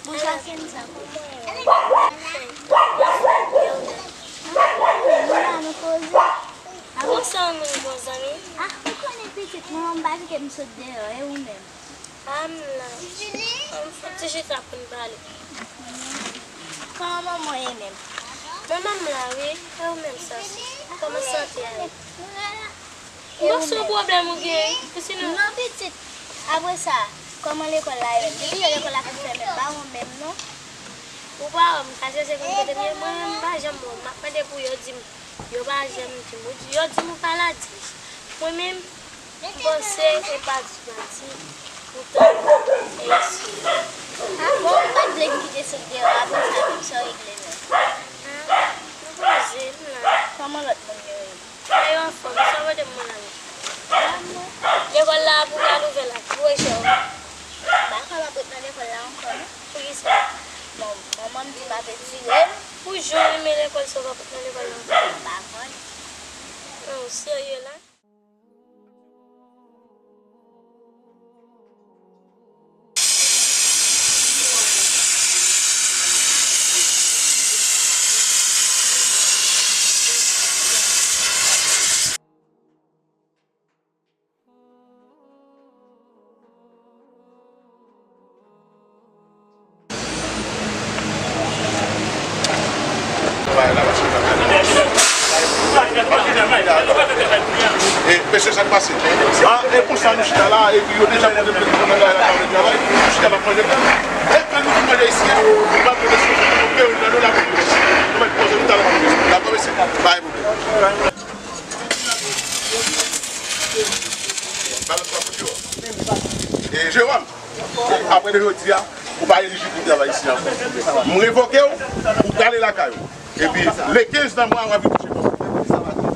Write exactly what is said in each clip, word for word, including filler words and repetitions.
Bonswa, Kenza. Kòman w ye? Mwen la, nou poze. Kòman sa, ou menm, bon zanmi? Ah, ou konnen pitit, manman m pa kite m sot deyò, e ou menm? Ah, m la. An, fò n ti chita pou n pale. Kòman manman w ye menm? Manman m la, wi. E ou menm, Sas? Kòman sante a ye? M panse se yon pwoblèm ou gen, wi. Pou sinon. Non, pitit. Apre sa, kòman lekòl la ye menm? Depi yè lekòl la fin fèmen, m pa wè w menm, non. Ou pa wè m, m ka chèche konn kote m ye. Mwen menm, m pa janm wè w. M ap mande pou yo di m. Yo pa janm di m. Ou di, yo di m ou pa la di. Mwen menm, m panse e pa di manti. Poutan, e isi. Ah bon, ou pa t vle m kite sot deyò a, apre sa menm, sa w regle menm? Ah, nou poze, m la. Kòman lòt moun yo ye? Yo anfòm, sa w pote m la menm? Lekòl la pou al ouvè la, pou wè chè w. M pa ka ap ret nan lekòl la ankò, non. Poukisa? Bon, manman m di m ap etire m. Pou jan w renmen lekòl sa, w p ap ret nan lekòl la ankò. M pa konn. Non, w serye la? E, mesye, sa k pase? Ah, e pou sa nou chita la, epi yo deja pote plent pou nan kay la, pa vle travay, nou chita la pou manje. E kan nou fin manje isi a, nou pa pote sou, nou peye nan nou la, nou mèt poze nou talè, dakò, mesye? Bay pwoblèm. Ba lòt fwa pou yo. E, Jewòm, apre de jodi a, ou pa elijib pou travay isi ankò. M revoke w, ou prale lakay ou. Epi, le kenz nan mwa, w ap vin touche kòb.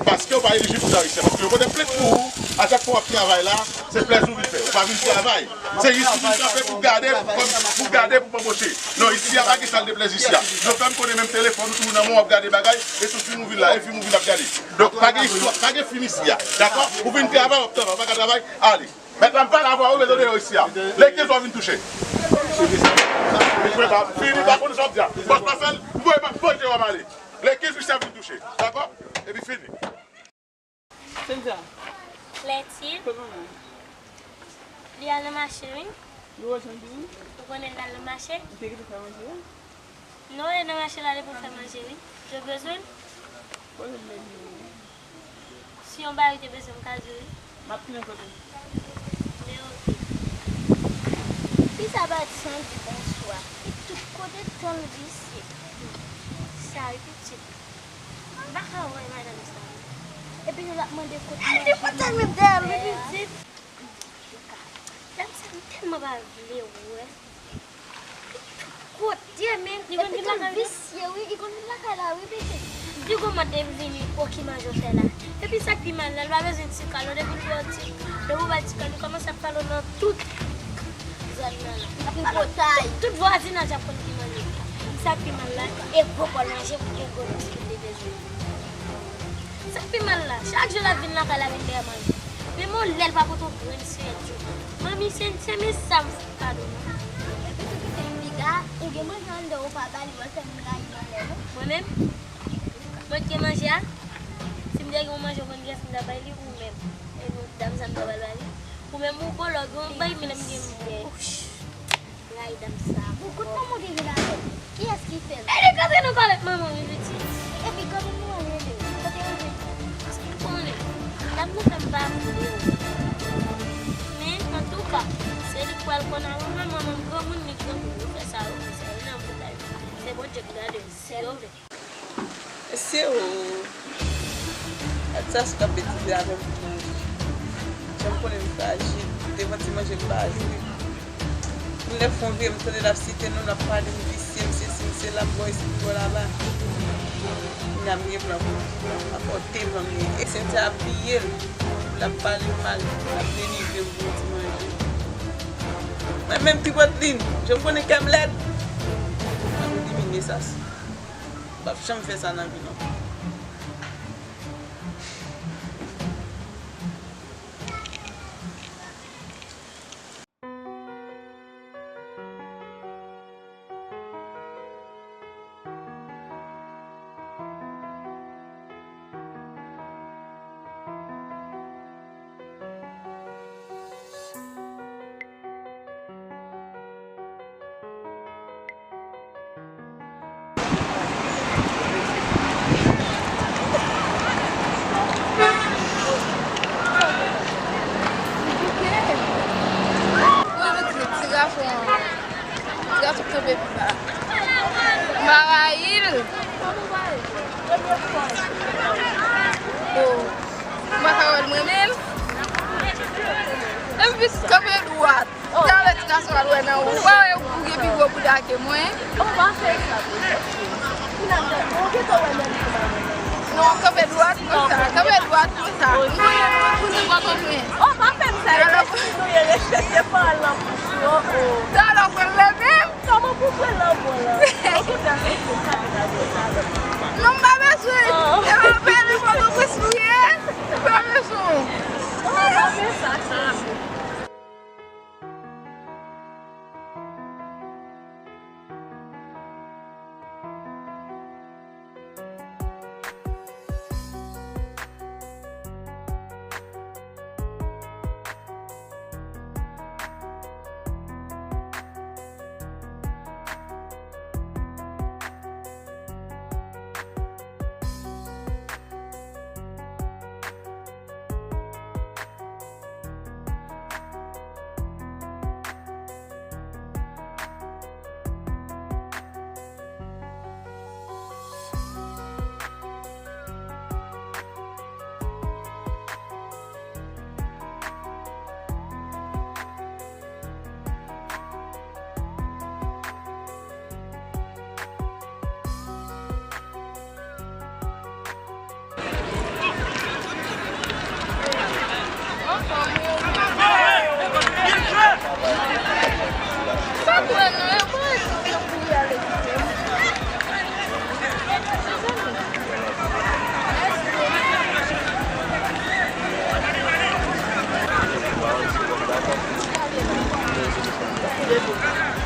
Paske ou pa elijib pou travay isi. Paske yo pote plent pou ou, a chak fwa w ap travay la, se plèzi ou vin fè. Ou pa vin travay. Se jis pou vin kanpe pou gade, pou, pou gade, pou anboche. Non, isi a pa gen sal de plèzi isi a. Yo fè m konnen menm telefòn ou toujou nan men w ap gade bagay, e sou fim ou vin la, e fim ou vin ap gade. Donk, pa gen istwa, pa gen fim isi a. Dakò? Ou vin travay, w ap travay, ou pa ka travay, ale. Mèt la, m pale avè w, ou mete w deyò isi a. Le kenz w ap vin touche. Li fini, pa konn sa w ap di a. Bòs pa fè l, m voye, m voye Jewòm ale. Le kenz misye ap vin touche. Dakò? Epi fini. Cynthia. Lèti. Kote manman? Li al nan mache, wi. Li wè jan l vini? Ou konnen l al nan mache? Li te kite fè manje a? Non, e nan mache l ale pou l fè manje, wi. Yo bezwen l? Kote l vle vini? Si yon bagay te bezwen, m ka di w, wi. M ap tounen kote l. Men oke. Fi sa pa di san di bonswa. Li tout kote tan l visye. Sa, wi, pitit. M pa ka wè madanm sa. Epi l ap mande kote manje. Li pa ta menm dèyè l, wi, pitit. Dam sa, m tèlman pa vle wè. Li tout kote, men. Li konn vin lakay la? Visye, wi. Li konn vin lakay la, wi, pitit. Li kòmande m vini, o, ki manje w fè la. Epi sa k pi mal la, l pa bezwen ti kado, depi l ba w ti, depi w ba l ti kado, li kòmanse ap pale w nan tout zòn nan la. Tripotay. Tout vwazinaj ap konn ki manje. Sa k pi mal la, e gwo bòl manje pou gen gwo lòs pou l te bezwen. Sa k pi mal la, chak jou l ap vin lakay la vin dèyè manje. Menm yon lè l pa pote yon grenn sèl jou. Manmi, se, se men sa m fout pa dou non. Epi tou kite m piga, ou gen manje anndan ou pa ba li, w ap fè m rayi yon lè non. Mwen menm? Mwen k gen manje a? Si m te gen yon manje yon grenn gras m ta bay li, ou menm? E nou, dam sa m ta ba l ba li? Ou menm ou bon lòg yon bay m lè m gen m bon. Rayi dam sa. Bon, kote manman w te vin avè l? Kiyès ki fè l? E li k antre nan kòlèt manman m, wi, pitit. Epi granmoun ou an rele w. Kote yo jwenn ou? Paske m konnen. Dam nan fè m pa vle w. Men, antouka, se li k pral konn avan mwen, manman m granmoun, li granmoun. Yo fè sa yo vle, sa yo nan boutay. Se Bondye k gade l, si yo vle. Mesye o, gad sa sou k ap betize avè m pou manje. Jan m konnen m frajil, devan ti manje m pa jwe. Yon lè fon vire m tande l ap site non, l ap pale m visye, m sesi, m sela, m bò isit, m bò laba. Kounya m gen plan pou m, m ap pote plan m ye. E Cynthia ap piye l, l ap pale m mal, l ap denigre m pou yon ti manje. Mwen menm Tripotline, jan m konnen kè m lèd, m ap elimine sa. M p ap janm fè sa nan vi non. Kanpe pi ba. M pa rayi l. Oh. M pa ka wè l mwen menm. Epi kanpe dwat. Talè ti gason al wè nan ou. Ou pa wè ou gen pi gwo bouda ke mwen. Oh, pa fè sa. Ou nan tèt. Ou gen tan wè nan li konsa. Non, kanpe dwat konsa. Kanpe dwat konsa. Ou konnen nou konnen papa mwen. Oh, pa fè m sa. Respekte nou, respekte paran lan pou ou. Oh, oh. Talè ou pral leve. Kòman pou pran lanmò lan? Okipe avèk yo, sa vin avè sa. Non, m pa bezwen. Oh. E pa pè nenpòt ou plis li ye. M pa bezwen. Oh, pa fè sa, sa.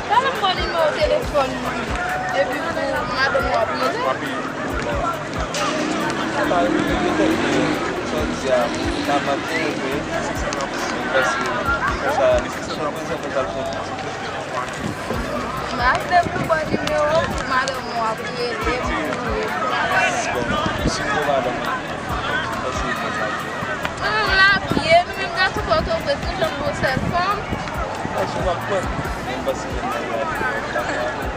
Talè m ba w nimewo telefòn mwen. Epi pou madanm ou ap rele. Sa di a, ta manke, paske konsa, se sa mwen fè, fè sa l fè. M ap vle pou ba w nimewo pou madanm ou ap rele, pou rele. Bon, si m wè madanm mwen, paske l fè sa l fè. Mwen menm la byen, nou menm gason Pòtoprens, nou janm gon sèl fanm. Paske w ap pran, men m panse ke m nan rad.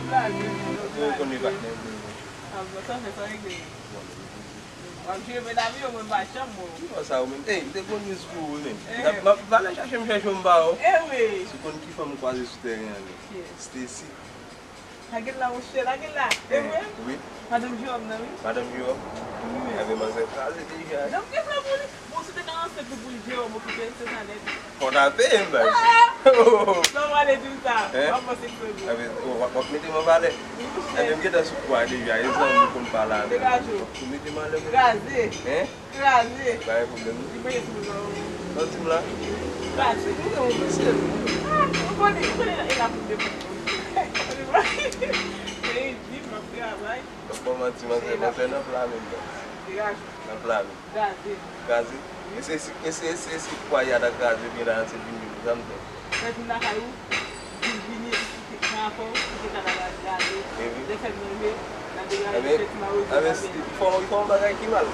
Blaze, yo konn li patnè m. Ah, bon, sa fè sa regle. W ap jere men lavi yo, mwen pa janm wè w. Ki bò sa ou menm? Ey, m te gon news pou ou wi menm. Eh. M ap pale chache m chèche w m pa wè w. Eh wi. Si w konn ki fanm m kwaze sou tèren an menm. Ki? Stacy. Lage l la, monchè, lage l la. E vre? Wi. Madanm Jewòm nan, wi. Madanm Jewòm? Wi. Enben, manzè kraze deja. Non, m gen plan pou li. Bon, si w te nan ansent li pou li, Jewòm okipe l, se sa nèt. Fò w ta peye m, baz. Ah! Sa w pale di m sa? Hein? W ap panse k se vre. Enben, w ap, w ap mete m an valè. Wi, monchè. Enben, m gentan sou pwa deja. E zanmi m konn pale avè m. Degaje w. W ap tou mete m anlè, monchè. Kraze. Hein? Kraze. Pa gen pwoblèm, non. Li peye sou mwen, non. Nan tim la? Kraze. Ou gen yon mesye. Ah, ou konnen, ou konnen e la pou depann. Ou konnen pa. Peyi di, m ap travay. Bon, manti, manzè, manzè nan pla menm, non. Degaje. Nan pla menm. Kraze. Kraze? Wi. E se si, e se, e se si pwa y ata kraze, byen la, se vini, sa m fè. Fè vin lakay ou, vin vini, kite pran afè w, kite kanaval gade. Epi? Lè fè m leve, n a degaje, fè ti mawoti, n a vini. Fò, fò yon bagay ki mal.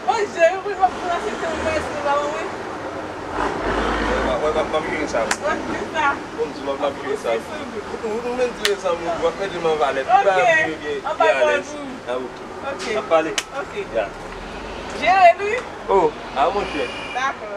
Monchè, yo vin w ap pran se te yon bagay se pa mwen. Mwen, mwen, mwen, m ap jere sa. W ap jere sa. Bon, m di w, m ap jere sa. Ou, ou, ou menm di w e zanmi w, w ap mete m an valè. Ok. Tout bagay pou yo byen, byen alèz. An pa pale pou ou. Ah, ok. Ok. N ap pale. Ok. Ya. Jere l, wi. Oh, ah, monchè. Dakò.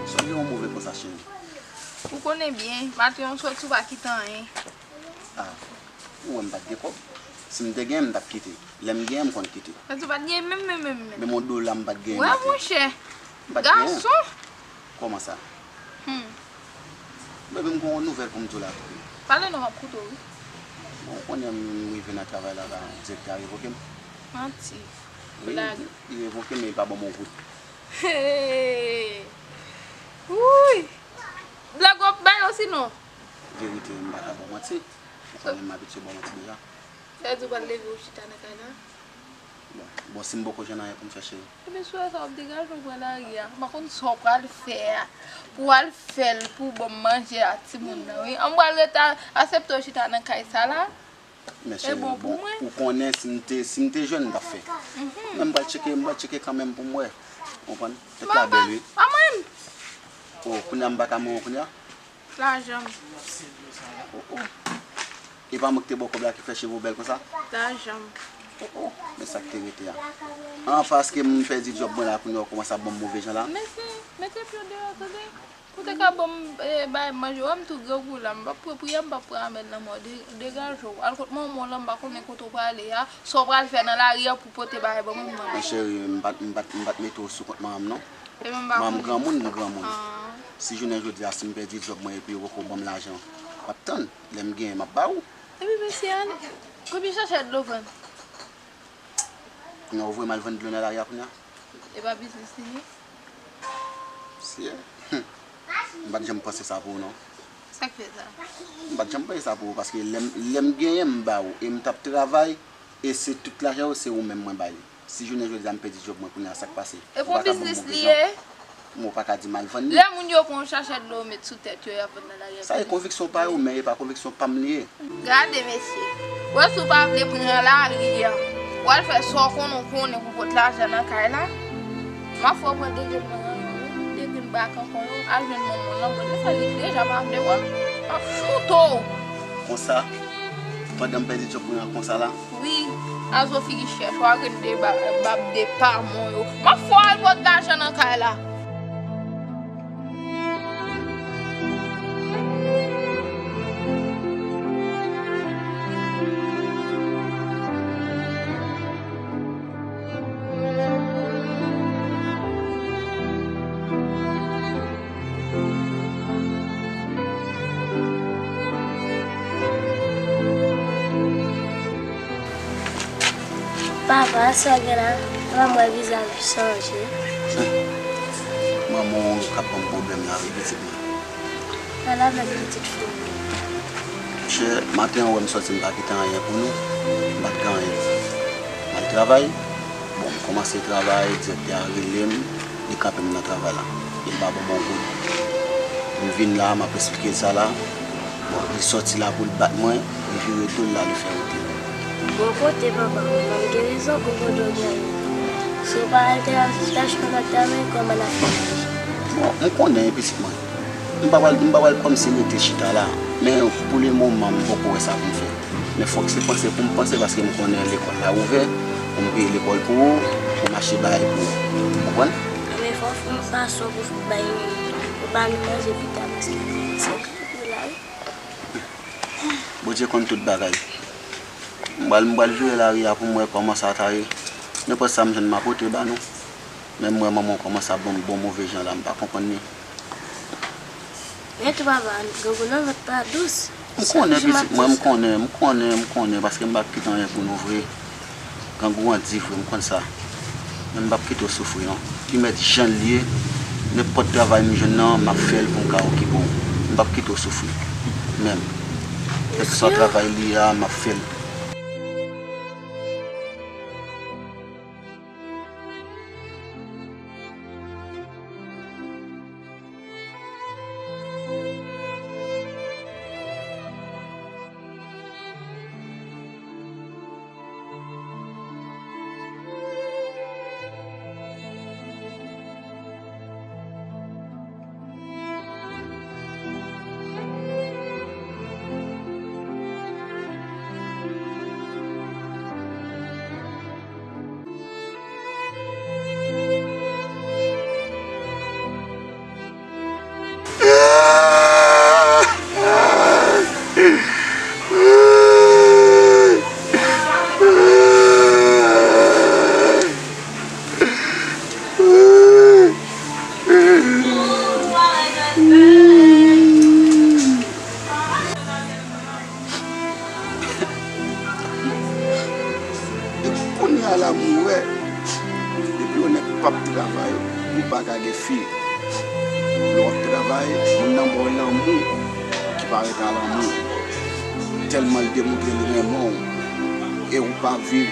Sa gen yon move konsa, cheri? Ou konnen byen, maten yon sòti ou pa kite anyen. Ah, ou wè m pa t gen kòb. Si m te gen, m t ap kite. Lè m gen, m konn kite. Mwen tou pa t gen menm, menm, menm, menm. Menm yon dola m pa t gen maten. Wè, monchè. M pa t gen. Gason. Kòman sa? Hmm. Baby, m gen yon nouvèl pou m di w la tou. Pale non, m ap koute w, wi. Bon, ou konnen m rive nan travay la, la, direktè a revoke m. Manti. Wi, li revoke m, men li pa ban m yon goud. Hey! Wouy! Blag w ap bay osinon? Verite, m pa ka ba w manti. Ou konnen m abitye ba w manti deja. Sa vle di w pral leve ou chita nan kay la? Bon, bon, si m poko jwenn anyen pou m fè, cheri. Ebyen, si w wè sa, w ap degaje w pran lari a. M pa konn sa w pral fè a. Pou w al fè l, pou w ban m manje a timoun nan, wi. An m pral rete a, aksepte w chita nan kay sa la. Men cheri, bon, ou konnen si m te, si m te jwenn, m t ap fè. Mhm. Men m pral tcheke, m pral tcheke kanmenm pou m wè. Ou konprann? Tèt la bèl, wi. Pa mwen. Oh, kounye a m pa ka mwen kounye a? Lajan m. Oh, oh. E pa mwen ki te ba w kòb la ki fè cheve w bèl konsa? Lajan m. Oh, oh. Men sa k te rete a. An, paske m pèdi djòb mwen la, kounye a w kòmanse ap ban m move jan la. Mesye, mete pye w deyò, tande. Ou te ka ban m, eh, bay manje, wè m tou grangou la, m p ap pran priyè, m p ap pran amèn nan men w. De-, degaje w. Al kot manman w lan, m pa konnen kote w prale a. Sa w pral fè nan lari a pou pote bagay ban mwen, manje. Men cheri, m pa t, m pa t, m pa t mete w sou kont manman m, non. Manman m granmoun, m granmoun. Ah. Si jounen jodi a, si m pèdi djòb mwen epi yo poko ban m lajan, m ap tann. Lè m genyen, m ap ba ou. Epi mesye a, konbyen sachè dlo vann? Kounye a, ou voye m al vann dlo nan lari a kounye a? E pa biznis li ye? Mesye, m pa t janm panse sa pou ou, non. Sa k fè sa? M pa t janm panse sa pou ou, paske lè m, lè m genyen, m ba ou. E m t ap travay, e se tout lajan yo, se ou menm mwen ba li. Si jounen jodi a m pèdi djòb mwen kounye a, sa k pase? Epi yon biznis li ye? Bon, ou pa ka di m al vann li. Lè moun yo pran yon sachè dlo yo met sou tèt yo, y ap vann nan lari a. Sa e konviksyon pa yo, men e pa konviksyon pa m li ye. Gade mesye, wè si w pa vle pran lari a, w al fè sa w konnen w konnen pou pot lajan nan kay la. M ap fè w pran de grenn nan ranyon yo, de grenn bak ankò yo, al jwenn manman w lan, bon, lè sa li deja pa vle wè w, m ap choute w. Konsa, pandan m pèdi djòb mwen an konsa la, Wi, a zo figi chèch, w a grenn de ba-, bab de pamon yo. M ap fè w al pot lajan nan kay la. Papa, sa w gen la? Papa, m wè vizaj ou chanje. Manman w k ap ban m pwoblèm la, wi, pitit mwen. Pale avèk pitit fi w. Monchè, maten an, ou wè m sòti, m pa kite anyen pou nou. M pa t gen anyen. M al travay. Bon, m kòmanse travay, direktè a rele m, li kanpe m nan travay la. Li pa ban m yon goud. M vin la, m ap esplike l sa la. Bon, li sòti la pou l bat mwen, li vire do l la, li fè wout li. Bon kote, papa, manman m gen rezon pou kote w gen rezon. Si w pa al travay, si w ta chita nan travay, kòman n ap fè manje? Bon, m konnen, pitit mwen. M pa pral, m pa pral kòmsi rete chita la. Men pou le moman, m poko wè sa pou m fè. Men fòk se panse pou m panse, paske m konnen lekòl la ouvè, pou m peye lekòl pou ou, pou m achte bagay pou ou. Ou konprann? Men fò w fè yon fason pou bay, pou ba nou manje pita, paske se pou la, wi. Bondye konn tout bagay. M pral, m pral vire lari a pou m wè kòman sa ta ye. Nenpòt sa m jwenn, m a pote ba nou. Men m wè manman w kòmanse ap ban m bon move jan la, m pa konprann li. Men tou papa, grangou nan vant pa dous. M konnen, pitit mwen, m konnen, m konnen, m konnen, paske m p ap kite anyen pou nou vre. Grangou an di vre, m konn sa. Men m p ap kite w soufri non. Li mèt jan l ye, nenpòt travay m jwenn nan, m ap fè l pou m ka okipe w. M p ap kite w soufri. Menm. Kèlkeswa travay li ye a, m ap fè l. Depi kounye a la m wè, depi yon nèg p ap travay, ou pa ka gen fi. Lè w ap travay, moun nan ba w lanmou ki parèt a lanmou. Tèlman l demontre li renmen w, e ou pa viv,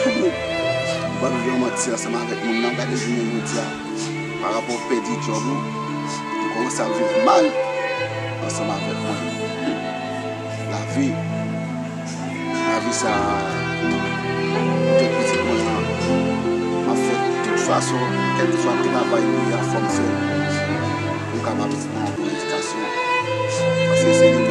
ou pa viv yon manti ansanm avèk moun nan. Gade jounen jodi a, pa rapò w pèdi djòb ou, ou kòmanse ap viv mal ansanm avèk mwen. Lavi, lavi sa a, poutèt pitit mwen an, m ap fè tout fason, kèlkeswa travay li ye a, fò m fè l pou m kapab ban yon bon edikasyon. Paske se li